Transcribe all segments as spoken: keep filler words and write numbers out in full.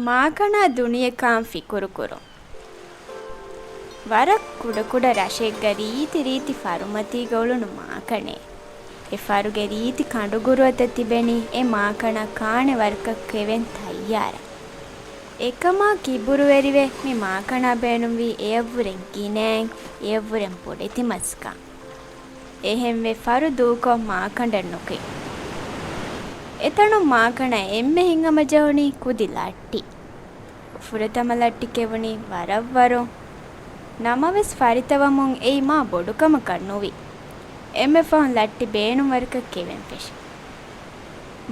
މާކަނާ ދުނިޔެ ކާން ފިކުރުކުރުން. ވަރަށް ކުޑަކުޑަ ރަށެއްގަ ރީތި ރީތި ފަރުމަތީގަ އުޅުނު މާކަނައެއް. އެ ފަރުގެ ރީތި ކަނޑުގުރުއަތަށް ތިބެނީ އެ މާކަނާ ކާނެ ވަރަކަށް ކެވެން ތައްޔާރަށް. އެކަމާ ކިބުރުވެރިވެ މި މާކަނާ ބޭނުންވީ އެޔަށްވުރެން ގިނައިން، އެޔަށްވުރެން ބޮޑެތި މަސްކަން. އެހެންވެ ފަރު ދޫކޮށް މާކަނޑަށް ނުކެވި. އެތަނުން މާކަނަ އެންމެ ހިތްހަމަޖެހުނީ ކުދި ލައްޓި. ފުރަތަމަ ލައްޓި ކެވުނީ ވަރަށް ވަރުން. ނަމަވެސް ފަރިތަވަމުން އެއީ މާ ބޮޑުކަމަކަށް ނުވި. އެންމެ ފަހުން ލައްޓި ބޭނުން ވަރަކަށް ކެވެން ފެށި.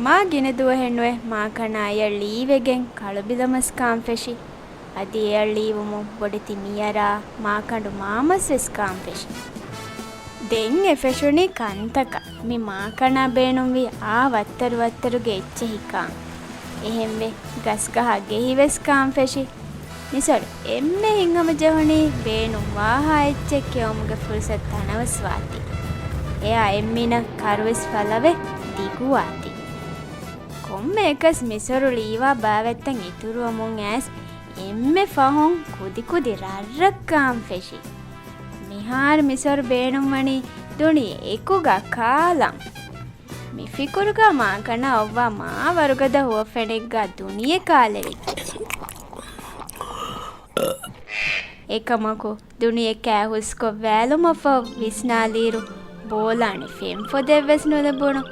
މާ ގިނަ ދުވަހެއް ނުވެ މާކަނާ އެޔަށް ލީވެގެން ކަޅުބިލަމަސް ކާން ފެށި. އަދި އެޔަށް ލީވުމުން ބޮޑެތި މިޔަރާ މާކަނޑު މާމަސް ވެސް ކާން ފެށި. ދެން އެ ފެށުނީ ކަންތަކަށް. މި މާކަނާ ބޭނުންވީ އާ ވައްތަރު ވައްތަރުގެ އެއްޗެހި ކާން. އެހެންވެ، ގަސްގަހާ ގެހިވެސް ކާން ފެށި. މިސޮރު އެންމެ ހިތްހަމަޖެހުނީ ބޭނުން ވާހާ އެއްޗެއް ކެއުމުގެ ފުރުސަތު ތަނަވަސް ވާތީ. އެއާ އެންމެނަށް ކަރުވެސް ފަލަވެ ދިގުވާތީ. ކޮންމެއަކަސް މިސޮރު ލީވާ ބާވަތްތައް އިތުރުވަމުން އައިސް އެންމެ ފަހުން ކުދިކުދި ރަށްރަށް ކާން ފެށި. މިހާރު މިސޮރު ބޭނުންވަނީ ދުނިޔެ އެކުގަ ކާލަން. މި ފިކުރުގަ މާކަނާ އޮއްވާ މާ ވަރުގަދަ ހުވަފެނެއްގަ ދުނިޔެ ކާލެވިއްޖެ. އެކަމަކު، ދުނިޔެ ކާ ހުސްކޮށް ވާލުމަށްފަހު ވިސްނާލިއިރު، ބޯލާނެ ފެން ފޮދެއްވެސް ނުލިބުނު،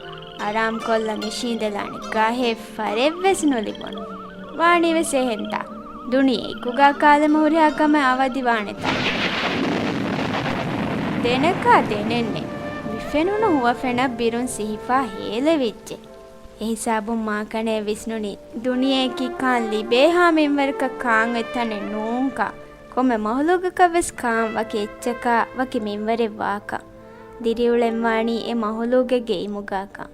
އަރާމްކޮށްލަ ނިށީނދެލާނެ ގަހެއް ފަރެއްވެސް ނުލިބުނު. ވާނީވެސް އެހެންތާ؟ ދުނިޔެ އެކުގަ ކާލަމަ ހުރިހާ ކަމެއް އަވަދިވާނެތާ؟ ދެނަކާ ދެނެއްނެއް. މި ފެނުނު ހުވަފެނަށް ބިރުން ސިހިފާ ހޭލެވިއްޖެ. އެހިސާބުން މާކަނައަށް ވިސްނުނީ ދުނިޔެއަކީ ކާން ލިބޭހާ މިންވަރަކަށް ކާން އޮތް ތަނެއް ނޫންކަން، ކޮންމެ މަހުލޫގަކަށްވެސް ކާން ވަކި އެއްޗަކާ ވަކި މިންވަރެއް ވާކަން، ދިރިއުޅެންވާނީ އެ މަހުލޫގެއްގެ އިމުގާކަން.